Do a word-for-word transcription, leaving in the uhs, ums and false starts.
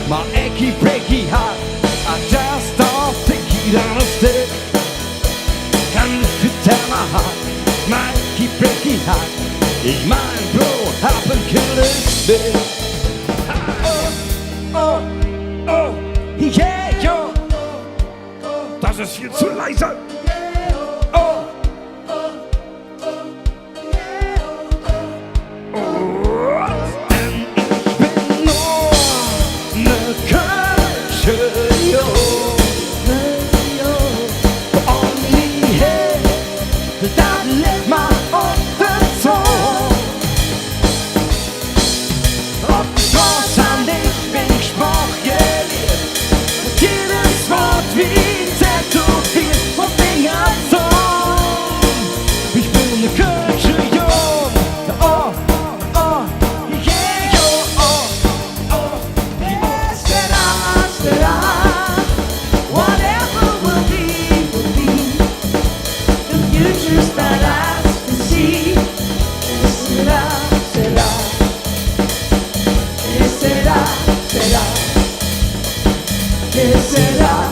My achy breaky heart, I just don't think he'd understand. Come to tell my heart, my achy breaky heart, ich mein Bro, hab en Kölle. Oh, oh, oh, yeah, yo. Das ist viel zu leise. Oh. Denn ich ben nor ne Kölsche, jo. Un ming Häär, dat ligg mer op der Zong. Op der Stroß han ich ming Sproch geliert. Jedes Wood wie tätowiert op minger Zong. Ich ben ne Kölsche Jung. Oh, oh, yeah, yo, oh, oh. Whatever will be, will be. The future's bright eyes to see. Que sera, sera. Que sera, sera. Que sera,